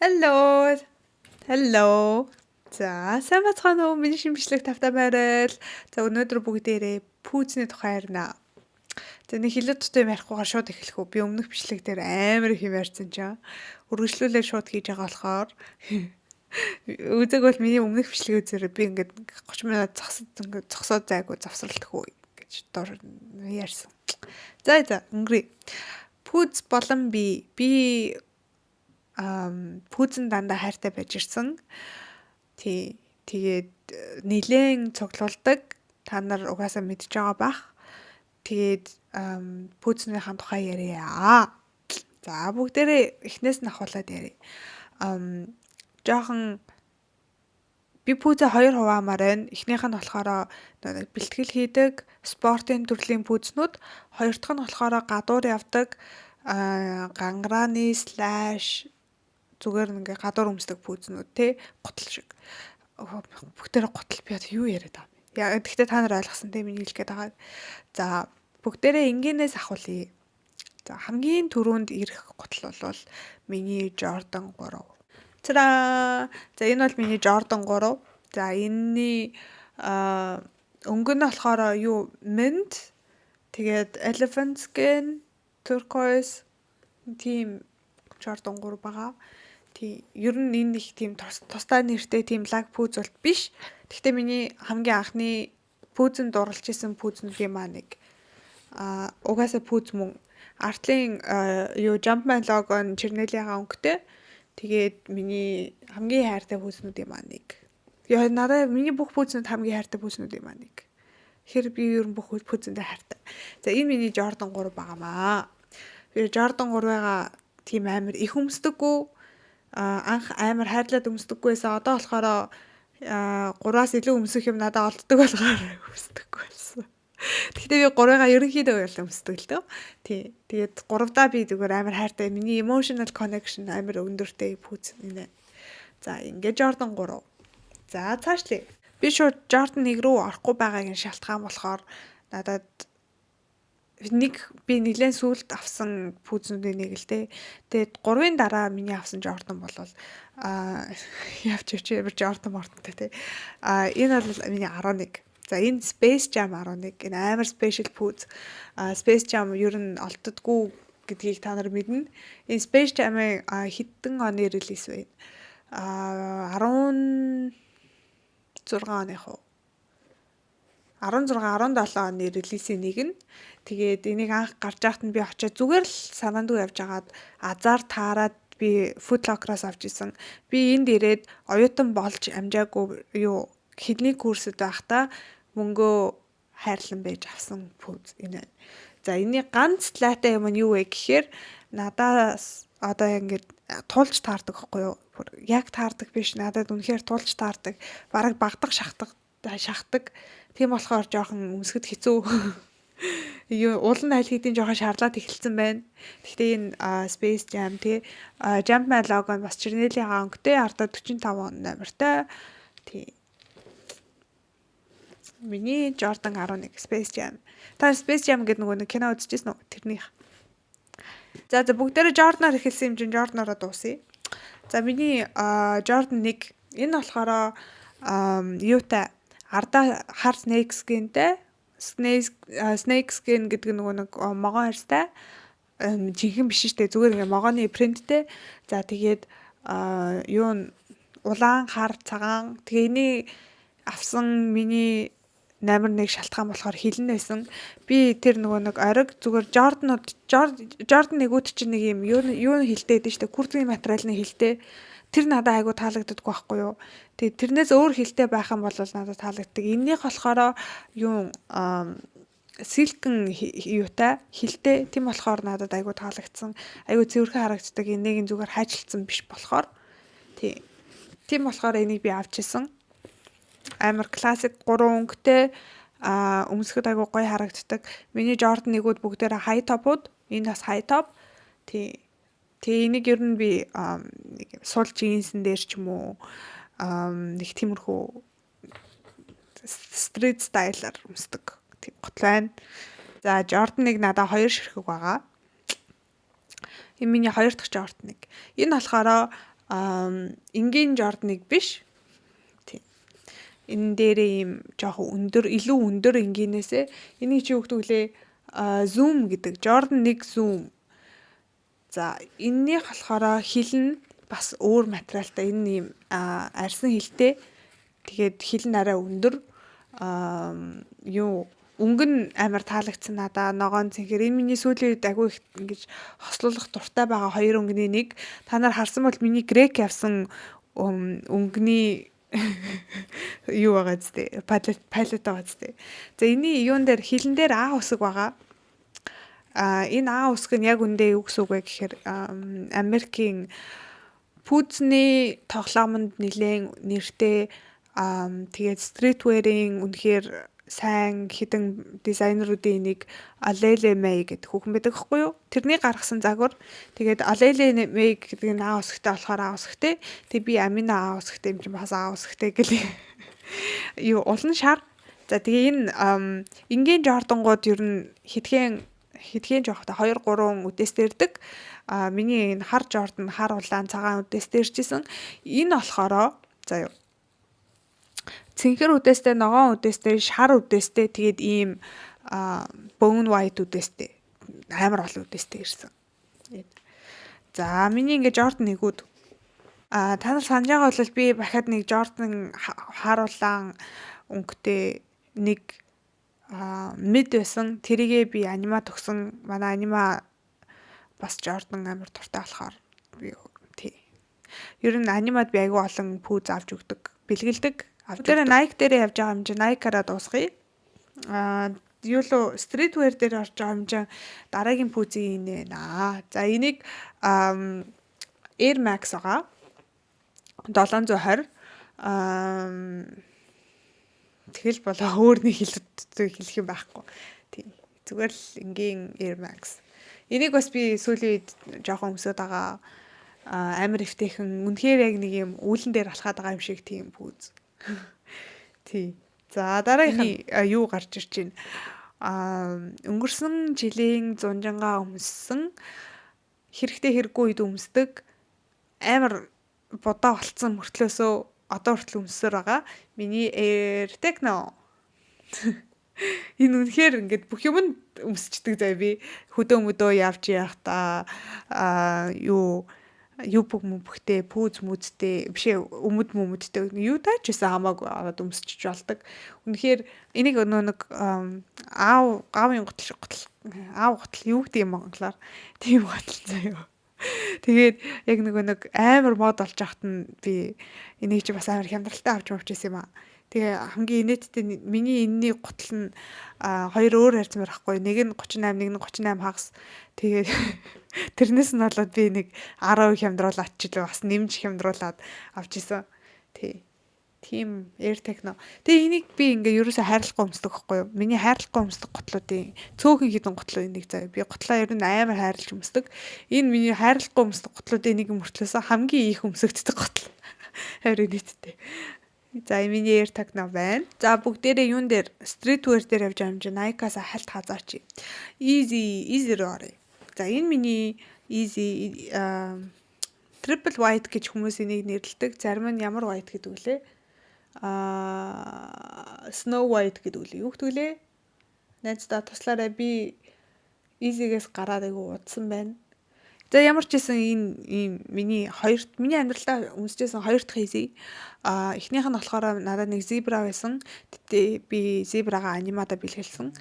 Hello. Hello. За, сайн бацгаана уу? Миний шинэ бичлэг тавтай байрал. За, өнөөдөр бүгдээрээ пүүзний тухай ярина. За, нэг хилээ тутам юм ярихгүйгээр шууд эхлэх үү? Би өмнөх бичлэг дээр амар их юм ярьсан чинь үргэлжлүүлээ шууд хийж байгаа болохоор үзэг бол миний өмнөх бичлэг үзээрэй. Би ингээд 30 минут зогсоод, ингээд зогсоод зайгүй завсралдах уу гэж дор ярьсан. За за, өнгөрье. Пүүз болон би пүүзэн дандаа хайртай байж ирсэн. Тий. Тэгээд нилээн цуглуулдаг. Та нар угаасаа мэдж байгаа бах. Тэгээд пүүзнийхэн тухай ярья. За, бүгдээрээ эхнээс нь ахуулаад ярья. Жоохон би пүүзээ хоёр хуваамаар байна. Эхнийх нь болохоор нэг бэлтгэл хийдэг спортын төрлийн пүүзнүүд, хоёр дахь нь болохоор гадуур явдаг гангарааны slash зүгээр ингээ гадуур өмсдөг пүүзнүүд те, гутал шиг. Бүгдээрээ гутал, би одоо юу яриад байгаа юм. Яа, гэхдээ та нар ойлгосон те, миний хэлэх гээд байгаа. За, бүгдээрээ энгийнээс ахуулъя. За, хамгийн түрүүнд ирэх гутал бол миний Jordan 3. Цараа. За, энэ бол миний Jordan 3. За, энэний өнгө нь болохоор юу, mint, тэгээд elephant skin, turquoise, тийм Jordan 3 байгаа. Тий, ер нь энэ их тийм тусдаа нэртэй тийм лаг пүүз бол биш. Гэхдээ миний хамгийн анхны пүүзэнд дурлж исэн пүүзнүүдийн маа нэг. Угаасаа пүүз мөн. Артлын юу, Jumpman лого нь чернелийн өнгөтэй. Тэгээд миний хамгийн хайртай пүүзнүүдийн маа нэг. Яа, надад миний бүх пүүзнүүд хамгийн хайртай пүүзнүүдийн маа нэг. Тэгэхээр би ер нь бүх пүүзэндээ хайртай. За, энэ миний Jordan 3 байгаамаа. Би Jordan 3-ыг тийм амар их өмсдөггүй, анх амар хайрлаад өмсдөггүй байсан. Одоо болохоор 3-аас илүү өмсөх юм надад олддог болохоор өмсдөггүй болсон. Гэхдээ би 3-ыгаа ерөнхийдөө бол өмсдөг л дөө. Тий. Тэгээд 3-даа би зүгээр амар хайртай. Миний emotional connection амар өндөртэй пүүз энэ. За, ингээд Jordan 3. За, цаашлаа. Би шууд Jordan 1 рүү орохгүй байгаагийн шалтгаан болохоор надад нэг би нэлээд сүулт авсан пүүзнүүдийн нэг л дээ. Тэгээд 3-ын дараа миний авсан Jordan бол явж явж ямар Jordan мортонтой те. Энэ бол миний 11. За, энэ Space Jam 11, энэ амар special пүүз. Space Jam ер нь олддоггүй гэдгийг та нар мэднэ. Энэ Space Jam-ын хэдэн оны release вэ? 16 оных уу? 16 17 оны release ийн нэг нь. Тэгээд энийг анх гарч байхад нь би очиод зүгээр л санаандгүй явж хагаад азар таарад би Foot Locker-аас авч исэн. Би энд ирээд оюутан болж амжаагүй, юу, хэлний курсэд байхдаа мөнгөө хайрлан байж авсан пүүз энэ. За, энэний ганц лайтай юм нь юу вэ гэхээр надаас одоо ингээд тулж таардаг байхгүй юу? Яг таардаг биш, надад үнэхээр тулж таардаг. Бараг багдаг шахдаг шахдаг. Тийм болохоор жоохон өмсгөд хэцүү. Юу, уул нь аль хэдийн жоохон шаарлаад эхэлсэн байна. Гэхдээ энэ Space Jam тий, Jumpman лого нь бас чернелийн өнгөтэй, ардаа 45 он номертой. Тий. Миний Jordan 11 Space Jam. Та Space Jam гэдэг нөгөө нэг кино үзчихсэн үү? Тэрнийх. За за, бүгдээрээ Jordan-аар эхэлсэн юм чинь Jordan-аараа дуусъя. За, миний Jordan 1, энэ болохоор юутай, ардаа хар snake skin-тэй. Snake skin гэдэг нь нөгөө нэг могон арьстай, жинхэнэ биш шүү дээ, зүгээр ингээ могооны print тэй. За, тэгээд юу н улаан, хар, цагаан. Тэгээ энийг авсан миний номер 1 шалтгаан болохоор хилэн байсан. Би тэр нөгөө нэг ориг зүгээр Jordan-ууд, Jordan нэгүүд чинь нэг юм юу юу хилтэй байдаг шүү дээ. Курткийн материалны хилтэй. Тэр надад айгу таалагддаг байхгүй юу. Тэгээ тэрнээс өөр хилтэй байх юм бол надад таалагддаг. Эннийх болохоор юу, silk эн юутай хилтэй. Тийм болохоор надад айгу таалагдсан. Айгу цэвэрхэн харагддаг. Энийг зүгээр хайчлалцсан биш болохоор. Тий. Тийм болохоор энийг би авч исэн. Амар классик гурван өнгөтэй, өмсөхөд айгу гоё харагддаг. Миний Jordan нэгүүд бүгдээрээ high top-ууд. Энэ бас high top. Тий. Тэгээ энийг ер нь би нэг сул джинсэн дээр ч юм уу, нэг тиймэрхүү street style-аар өмсдөг. Тийм гутал байна. За, Jordan 1 надаа хоёр ширхэг байгаа. Энэ миний хоёр дахь Jordan 1. Энэ болохоор Энгийн Jordan-ыг биш. Тийм. Энэ дээрээ ийм жоохон өндөр, илүү өндөр энгийнээсээ энийг чи юу гэдэг лээ? Zoom гэдэг. Jordan 1 Zoom. За, энэнийх болохоор хил нь бас өөр материалтай. Энэ ийм арьсан хилтэй. Тэгээд хил нь арай өндөр. Юу, өнгө нь амар таалагдсан надаа. Ногоон, цэнхэр. Энэ миний сүүлийн үед агуу их ингэж хослуулах дуртай байгаа хоёр өнгөний нэг. Та нар харсан бол миний грек явсан өнгөний юу байгаа зү, palette байгаа зү. За, энэний юун дээр, хилэн дээр А үсэг байгаа. А энэ А үсэг нь яг үндэ юу гэсэн үг вэ гэхээр Америкийн пүүзний тоглоомонд нэлээд нэртэй, тэгээд streetwear-ийн үнэхээр сайн хідэн дизайнеруудын нэг Aleali May гэдэг хүүхэн байдаг хгүй юу? Тэрний гаргасан загвар. Тэгээд Aleali May гэдэг нь А үсэгтэй болохоор А үсэгтэй. Тэг би Амина А үсэгтэй юм чинь бас А үсэгтэй гэл. Юу, улан шар. За, тэгээ энэ энгийн Jordan-гууд ер нь хэдхэн хэдхэн жоохтой 2 3 үдээс дэрдэг. А миний энэ хар Jordan хар, улаан, цагаан үдээс дэржсэн. Энэ болохоро за юу, цэнхэр үдээстэй, ногоон үдээстэй, шар үдээстэй, тэгээд ийм bone white үдээстэй, амар олон үдээстэй ирсэн. За, миний ингээ Jordan нэгүүд, та нар санаж байгаа бол би бахад нэг Jordan хар улаан өнгөтэй нэг mid байсан. Тэрийгээ би анима төгсөн. Манай анима бас Jordan амар дуртай болохоор би тий. Ер нь анимад би айгүй олон пүүз авч өгдөг, бэлгэлдэг. Тэр Nike дээр явж байгаа юм чи Nike-аараа дуусгая. Аа, юу л streetwear дээр орж байгаа юм чинь дараагийн пүүзийн энэ наа. За, энийг Air Max байгаа. 720. Аа, тэгэл болоо, өөр нэг хэлэх юм байхгүй. Тийм. Зүгээр л энгийн Air Max. Энийг бас би сүүлийн үед жоохон өмсөд байгаа, амар эвтэйхэн, үнэхээр яг нэг юм үүлэн дээр алхаад байгаа юм шиг тийм пүүз. Тий. За, дараагийнх нь юу гарч ирж байна? Аа, өнгөрсөн жилийн зунжангаа өмссөн, хэрэгтэй хэрэггүй үед өмсдөг, амар будаа болцсон мөртлөөсөө одоо хүртэл өмссөр байгаа. Миний Air Techno. Энэ үнэхээр ингээд бүх юм өмсчдэг заяа би. Хөдөө мөдөө явж явахдаа юу юбг мөбгтэй, пүүз мүзтэй биш ээ, өмд мөмөдтэй юу таач байсан хамаагүй аваад өмсчиж болдог. Үнэхээр энийг нөө нэг аав аавын гутал гутал аав гутал юу гэдэг юм монголоор, тийм гутал заяа. Тэгээд яг нөгөө нэг амар мод болж байхад нь би энийг чи бас амар хямдралтай авч мавч байсан юм аа. Тэгээ хамгийн инээдтэй миний энэний гутал нь хоёр өөр харьцмаар ахгүй. Нэг нь 38, нэг нь 38 хагас. Тэгээд тэрнээс нь болоод би нэг 10% хямдруулаад ч илүү бас нэмж хямдруулаад авч исэн. Тий. Тийм Air Techno. Тэгээ энийг би ингээ ерөөсөө хайрлахгүй өмсдөг байхгүй юу? Миний хайрлахгүй өмсдөг гутлуудын цөөхөн хідэн гутлууд энийг заяа. Би гутлаа ер нь амар хайрлаж өмсдөг. Энэ миний хайрлахгүй өмсдөг гутлуудын нэг мөртлөөсөө хамгийн их өмсөгддөг гутал. Харин нийтдээ. За, миний Air Techno байна. За, бүгдээрээ юун дээр, streetwear дээр явж байгаа юм чи Nike-аас хальт хазаач. Yeezy, Yeezy руу оръё. За, энэ миний Yeezy Triple White гэж хүмүүс энийг нэрлэдэг. Зарим нь ямар white гэдэг вүлээ? Аа, Snow White гэдэг үлээ. Юу гэдэг лээ? Найздаа туслаарай, би Yeezy-гээс гараад айгу удсан байна. За, ямар ч байсан энэ ийм миний хоёр, миний амьдралдаа өмсөжсэн хоёр дахь Yeezy. А эхнийх нь болохоор надад нэг зебра байсан. Тэгтээ би зебрагаа анимада бэлгэлсэн.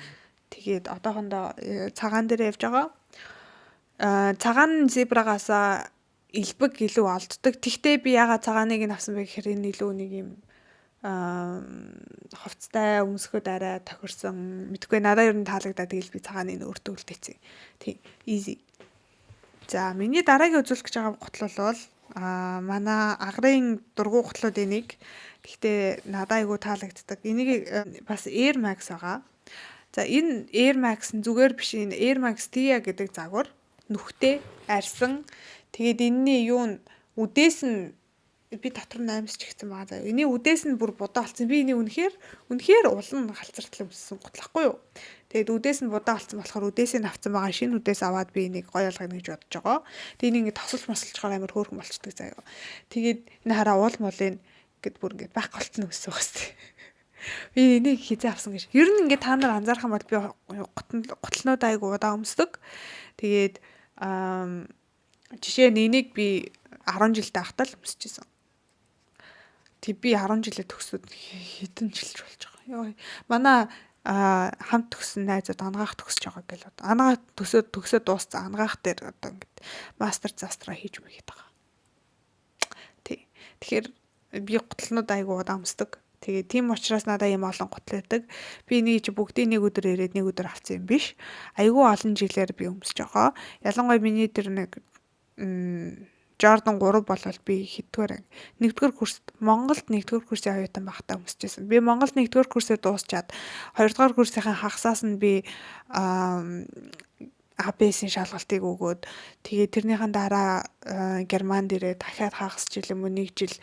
Тэгээд одоохондоо цагаан дээр явж байгаа. А цагаан зебрагаасаа элбэг илүү олддог. Тэгтээ би ягаад цагааныг нь авсан бэ гэхээр энэ илүү нэг юм хувцтай өмсгөхөд арай тохирсон. Мэдгүй, надад ер нь таалагдаад, тэгэл би цагааныг нь өөртөө үлдээсэн. Тийм, Yeezy. За, миний дараагийн үзүүлэх гэж байгаа гутал бол манай агрын дургу гутлуудын нэг. Гэхдээ надад айгүй таалагддаг. Энийг бас Air Max байгаа. За, энэ Air Max нь зүгээр биш, энэ Air Max Tia гэдэг загвар, нүхтэй арьсан. Тэгээд энэний юу н үдээс нь Би дотор нь 8 ч гэсэн байгаа заяа. Эний үдээс нь бүр будаа болсон. Би энийг үнэхээр үнэхээр улан халцартлан өмссөн гутлахгүй юу. Тэгээд үдээс нь будаа болсон болохоор үдээсээ нь авцсан байгаа. Шинэ үдээс аваад би энийг гоё болгоно гэж бодож байгаа. Тэгээд энийг ингэ тосолж мосолчхоор амар хөөрхөн болчдөг заяа. Тэгээд энэ хараа уул муулын гэд бүр ингэ байхгүй болцсон өссөн байх хэвээр. Би энийг хизээ авсан гэж. Ер нь ингээ та нар анзаарах юм бол би гутлнууд айгу удаа өмсдөг. Тэгээд жишээ нь энийг би 10 жилдээ байхдаа л өмсөж исэн. Тэг би 10 жилээ төгсөөд хэдэн жилч болж байгаа. Йоо. Манай хамт төгссөн найзууд ангаах төгсөж байгаа гэл одоо. Ангаа төсөөд төгсөөд дууссан ангаах дээр одоо ингээд мастер застраа хийж мэгээд байгаа. Тий. Тэгэхээр би гутлнууд айгу удаа өмсдөг. Тэгээ тийм учраас надаа ийм олон гутал байдаг. Би энийг чи бүгдийг нэг өдөр ирээд нэг өдөр авсан юм биш. Айгүй олон жилээр би өмсөж байгаа. Ялангуяа миний тэр нэг Jordan 3 болвол би хэддүгээр анги. Нэгдүгээр курст Монголд нэгдүгээр курсын оюутан байхдаа өмсөжсэн. Би Монголд нэгдүгээр курсээ дуусчаад хоёрдугаар курсынхаа хагасаас нь би АБС-ийн шалгалтыг өгөөд тэгээ тэрнийхэн дараа Германд ирээд дахиад хагас жил юм уу нэг жил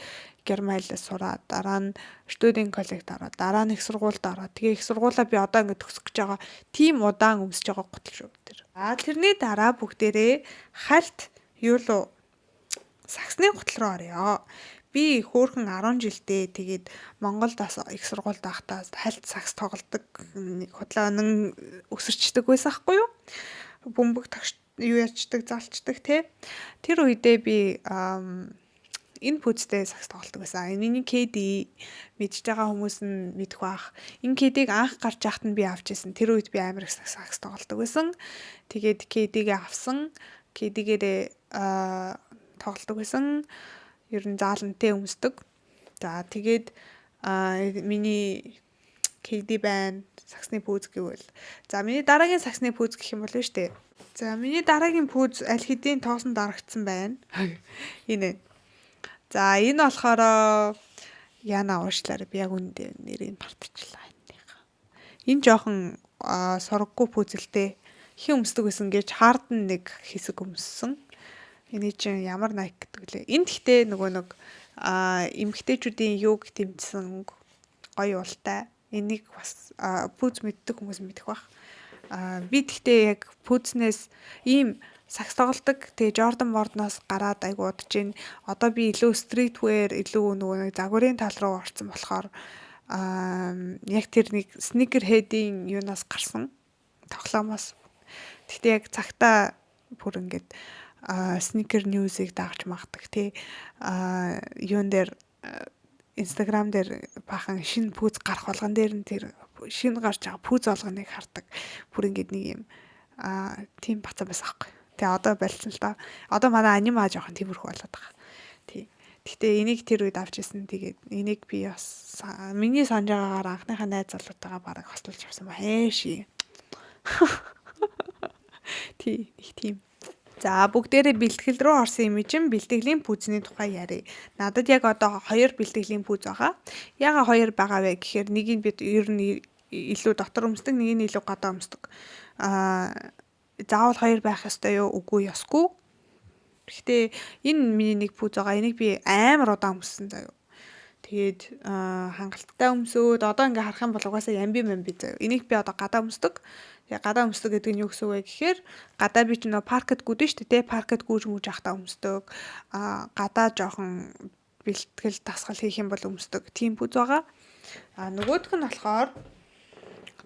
герман хэлээ сураад дараа нь Studienkolleg ороод дараа нь их сургуульд ороод тэгээ их сургуулаа би одоо ингээд төгсөх гэж байгаа тийм удаан өмсөж байгаа гутал шүү тэр. А тэрний дараа бүгдээрээ хальт юу лу саксны гутал руу оръё. Би хөөхөн 10 жилдээ тэгээд Монголд бас их сургуульд байхдаа хальт сакс тоглодог худлаа өнөн өсөрчдөг байсан хгүй юу? Бөмбөг тогш юу ячдаг, залчдаг те. Тэр үедээ би энэ пүүзтэй сакс тоглолдог байсан. Энэ KD мэдж байгаа хүмүүс нь мэдэх бах. Энэ KD-г анх гарч яхад нь би авч ирсэн. Тэр үед би амар их сакс тоглолдог байсан. Тэгээд KD-г авсан. KD-гээрээ тоглолдог байсан. Ер нь заалантай өмсдөг. За тэгээд миний KD байна. Саксны пүүз гэвэл. За миний дараагийн саксны пүүз гэх юм бол нь штэ. За миний дараагийн пүүз аль хэдийн тоосон дарагдсан байна. Энэ. За энэ болохоор яана уушлаарай би яг үүндээ нэрийг мартчихлаа энэнийхээ. Энэ жоохон сургаггүй пүүзэлтэй хин өмсдөг байсан гэж Harden нэг хэсэг өмссөн. Эний чинь ямар Nike гэдэг лээ. Энэ гэхдээ нөгөө нэг эмгтээчүүдийн юуг тэмцсэн гоё ултай. Энийг бас пүүз мэддэг хүмүүс мэдэх бах. Би тэгтээ яг пүүзнээс ийм сакс тоглолдог. Тэгээ Jordan Board-ноос гараад айгу удаж гин. Одоо би илүү streetwear, илүү нөгөө нэг загварын тал руу орсон болохоор яг тэр нэг sneakerhead-ийн юунаас гарсан тоглоомоос. Тэгтээ яг цагтаа бүр ингээд sneaker news-ыг дагаж магдаг тий. Юун дээр Instagram дээр бахан шинэ пүүз гарах болгон дээр нь тэр шинэ гарч байгаа пүүз болгоныг хардаг. Бүр ингээд нэг юм тийм бацаа байсан аахгүй. Тэгээ одоо болцсон л да. Одоо манай анима жоохон тиймэрхүү болоод байгаа. Тий. Гэхдээ энийг тэр үед авч исэн. Тэгээд энийг би бас миний санаж байгаагаар анхныхаа найз залуутайгаа бараг хослолж авсан ба хайши. Тий, нэг тийм. За бүгдээрээ бэлтгэл рүү орсон юм чинь бэлтгэлийн пүүзний тухай ярив. Надад яг одоо хоёр бэлтгэлийн пүүз байгаа. Яга хоёр байгаа вэ гэхээр нэг нь бид ер нь илүү дотор өмсдөг, нэг нь илүү гадаа өмсдөг. Заавал хоёр байх ёстой юу? Үгүй ёсгүй. Гэхдээ энэ миний нэг пүүз байгаа. Энийг би амар удаан өмссөн заяа. Тэгээд хангалттай өмсөөд одоо ингээ харах юм бол угаасаа ямби мамби заяа. Энийг би одоо гадаа өмсдөг. Тэгээ гадаа өмсдөг гэдэг нь юу гэсэн үг вэ гэхээр гадаа би ч нөө паркет гүдэн шүү дээ. Паркет гүйж мүж ахтаа өмсдөг. Гадаа жоохон бэлтгэл дасгал хийх юм бол өмсдөг. Тийм пүүз байгаа. Нөгөөх нь болохоор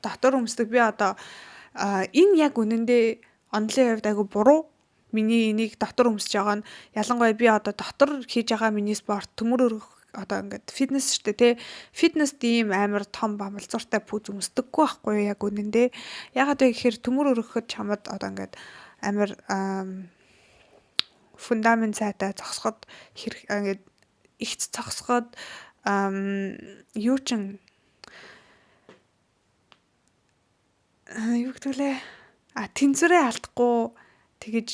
дотор өмсдөг. Би одоо энэ яг үнэндээ онлын хувьд айгу буруу. Миний энийг дотор өмсөж байгаа нь ялангуяа би одоо дотор хийж байгаа миний спорт төмөр өргөх одоо ингээд фитнес шүү дээ тий. Фитнест ийм амар том бамбалзууртай пүүз өмсдөггүй байхгүй яг үнэндээ. Ягаад вэ гэхээр төмөр өргөхөд чамд одоо ингээд амар фундамент сайтай зогсоход хэрэг ингээд ихц зогсоход юу чин юу гэдэг лээ? Тэнцвэрээ алдахгүй тэгэж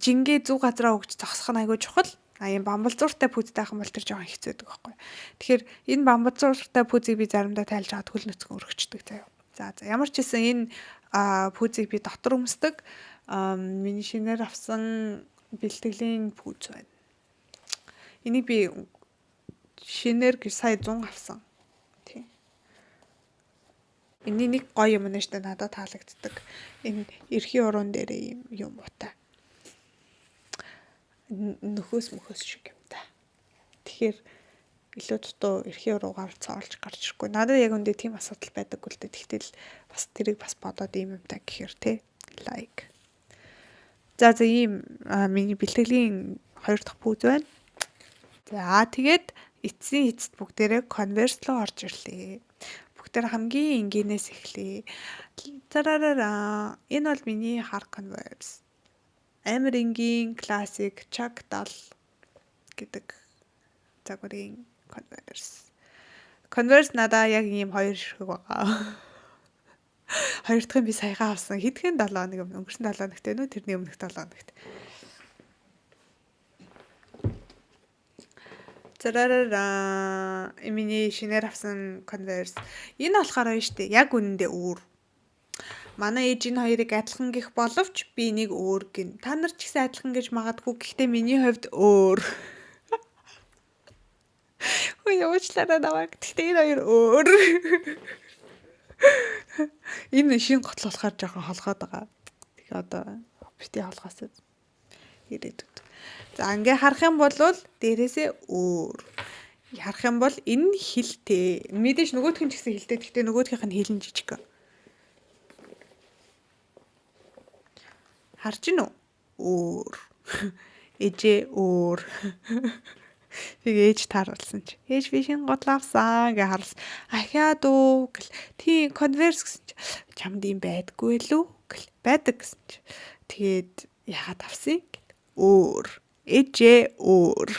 жингээ зүг газараа өгч зогсох нь айгүй чухал. Ийм бамбалзууртай пүүзтэй байх юм бол тэр жоохон хэцүү байдаг байхгүй. Тэгэхээр энэ бамбалзууртай пүүзийг би заримдаа тайлж аваад хөл нүцгэн өргөчдөг заяа. За ямар ч гэсэн энэ пүүзийг би дотор өмсдөг. Миний шинээр авсан бэлтгэлийн пүүз байна. Энийг би шинээр гэж сая 100 авсан. Тийм. Энэний нэг гоё юм нь шүү дээ, надад таалагддаг. Энэ эрхийн уруун дээрээ юм юм утай. Нөхөөс мөхөөс шиг юмтай. Тэгэхээр илүү дутуу эрхийн уруугаар цоолж гарч ирэхгүй. Надад яг үндэ тийм асуудал байдаггүй л дээ. Тэгтэл бас тэрийг бас бодоод ийм юмтай гэхээр те like. За за, ийм миний бэлтгэлийн хоёр дахь пүүз байна. За, тэгээд эцсийн эцэст бүгдээрээ Converse руу орж ирлээ. Бүгдээр хамгийн энгийнээс эхлэе. Тарарара. Энэ бол миний хар Converse. Амар энгийн классик Chuck 70 гэдэг загварын Converse. Converse надаа яг ийм хоёр ширхэг байгаа. Хоёр дахь нь би саяхан авсан. Хэдхэн 7 хоног өмнө, өнгөрсөн 7 хоногт нөө тэрний өмнөх 7 хоногт. Зарарара, миний шинээр авсан Converse. Энэ болохоор нь штэ яг үнэндээ өөр. Манай ээж энэ хоёрыг адилхан гэх боловч би энийг өөр гин. Та нар ч гэсэн адилхан гэж магадгүй. Гэхдээ миний хувьд өөр. Хөөе, уучлаарай намайг. Гэхдээ энэ хоёр өөр. Энэ шин готл болохоор жоохон холгоод байгаа. Тэгээ одоо бити холгоосоо ирээдүйд. За, ингээ харах юм бол дээрээсээ өөр. Харах юм бол энэ хилтэй. Мэдээж нөгөөх нь ч гэсэн хилтэй. Гэхдээ нөгөөхийнх нь хил нь жижиг. Харж гин үү? Өөр. Ээжээ өөр. Тэгээ ээж тааруулсан чи. Ээж, би шинэ гутал авсан гэж харуулсан. Ахиад уу гэл. Тийм, Converse гэсэн чи. Чамд ийм байдгүй лүү гэл. Байдаг гэсэн чи. Тэгээд яагаад авсан гэл. Өөр. Ээжээ өөр.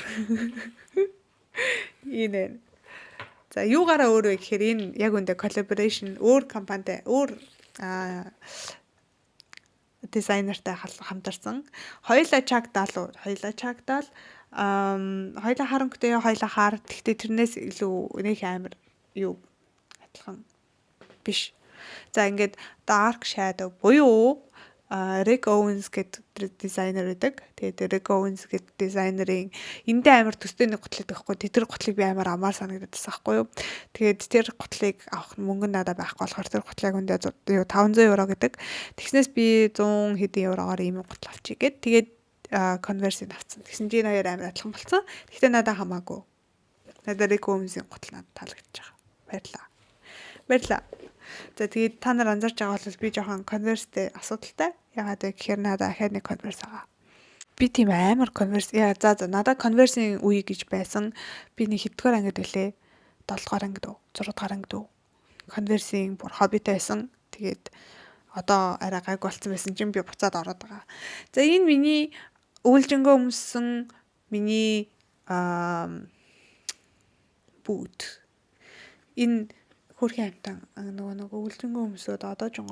Энэ. За, юугаараа өөр вэ гэхээр энэ яг үндэ collaboration, өөр компанитай, өөр дизайнертай хамтарсан. Хоёулаа Chuck 70, хоёулаа Chuck 70, хоёулаа хар өнгөтэй, хоёулаа хар. Гэхдээ тэрнээс илүү нөх амар юу адилхан биш. За, ингээд Dark Shadow буюу Rick Owens гэдэг дизайнер байдаг. Тэгээд Rick Owens гэдэг дизайнерын эндээ амар төстэй нэг гутал байдаг байхгүй. Тэр гутлыг би амар амар санагдаад байсан байхгүй юу. Тэгээд тэр гутлыг авах мөнгө нь надад байхгүй болохоор тэр гутлыг үндэ 500 евро гэдэг. Тэгснээс би 100 хэдэн еврогоор ийм гутал авчий гэд. Тэгээд Converse-ийг авцсан. Тэгсэн чинь энэ хоёр амар адилхан болсон. Гэхдээ надад хамаагүй. Надад Rick Owens-ийн гутал надад таалагдчих байгаа. Баярлаа. Баярлаа. За, тэгээд та нар анзаарч байгаа бол би жоохон Converse-тэй асуудалтай. Яагаад вэ гэхээр надад ахиад нэг Converse байгаа. Би тийм амар Converse, яа, за за, надад Converse-ийн үе гэж байсан. Би нэг хэддүгээр ангид байлээ? 7 дугаар ангид уу? 6 дугаар ангид уу? Converse-ийн бүр хоббитой байсан. Тэгээд одоо арай гайг болцсон байсан чинь би буцаад ороод байгаа. За, энэ миний өвлжөнгөө өмссөн миний бүүт. Энэ хөөрхөн амтан нөгөө нэг өвлжөнгөө өмсөөд одоо ч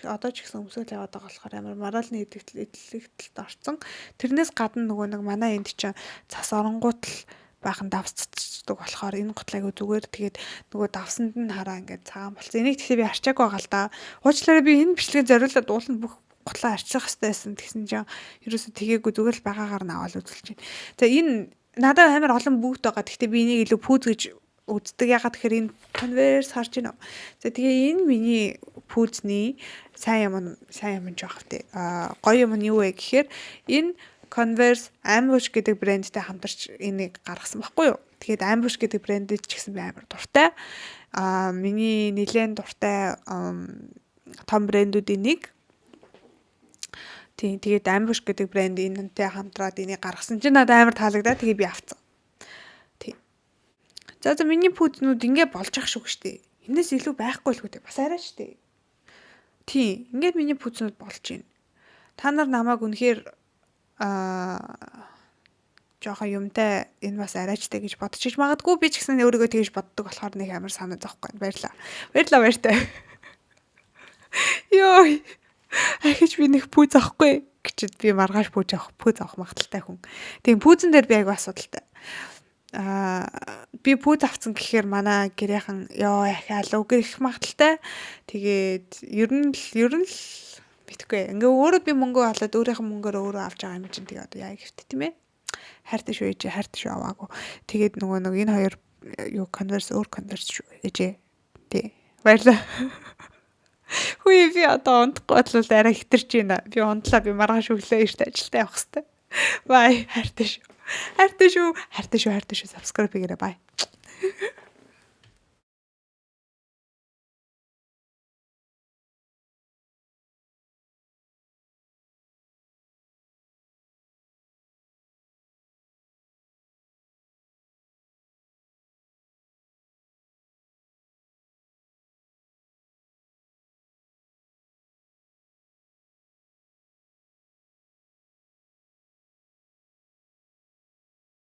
одоо ч гэсэн өмсөөл яваад байгаа болохоор амар моральны эдлэгдэлд орцсон. Тэрнээс гадна нөгөө нэг манай энд чинь цас оронгуут л баахан давсцдаг болохоор энэ гутал айгу зүгээр, тэгээд нөгөө давсанд нь хараа ингээд цагаан болсон. Энийг тэгсээ би арчаагүй байгаа л да. Уучлаарай, би энэ бичлэгийг зориулаад ууланд бүх гутлаа арчих хэрэгтэй байсан. Тэгсэн чинь ерөөсө тгээгүй, зүгээр л байгаагаар нь аваад үзүүлж байна. За, энэ надад амар олон бүүт байгаа. Гэхдээ би энийг илүү пүүз гэж үздэг. Ягаад гэхээр энэ Converse харж байна. За, тэгээ энэ миний пүүзний сайн юм, сайн юм жоох тий. А гоё юм нь юу вэ гэхээр энэ Converse Ambush гэдэг брэндтэй хамтарч энийг гаргасан баггүй юу? Тэгээд Ambush гэдэг брэндэд ч гэсэн би амар дуртай. А миний нэлээд дуртай том брэндүүдийн нэг. Тийм, тэгээд Ambush гэдэг брэнд энэнтэй хамтраад энийг гаргасан чинь надад амар таалагдаад тэгээ би авцсан. Тийм. За за, миний пүүзнүүд ингээ болж ах шүү штэ. Энэс илүү байхгүй л үү, бас арай штэ. Тийм, ингээд миний пүүзнүүд болж байна. Та нар намайг үнэхээр жоохон юмтай, энэ бас арайчтай гэж бодчих магадгүй, би ч гэсэн өөрийгөө тэгж боддог болохоор нэг амар санаа зовхгүй. Баярлаа. Баярлаа, баяртай. Йой. Ахиж би нэг пүүз авахгүй гэчихэд би маргааш пүүз авах магадлалтай хүн. Тийм, пүүзэн дээр би айгүй асуудалтай. Би пүүз авцсан гэхээр манай гэрийнхэн ёо ахиал үгэрэх магадлалтай. Тэгээд ер нь л мэдхгүй. Ингээ өөрөө би мөнгө олоод өөрийнхөө мөнгөөр өөрөө авч байгаа юм чинь тэгээ одоо яа гэвтэй, тийм ээ. Хайртай шүү, ээжээ, хайртай шүү, аваагүй. Тэгээд нөгөө нэг энэ хоёр юу Converse, өөр Converse шүү, ээжээ. Тий. Баярлалаа. Хүй, би одоо унтахгүй бол арай хэтэрч байна. Би унтлаа, би маргааш өглөө эрт ажилдаа явах хэвээр. Bye. Хайртай шүү. Хайртай шүү. Хайртай шүү. Хайртай шүү. Subscribe хийгээрэй. Bye.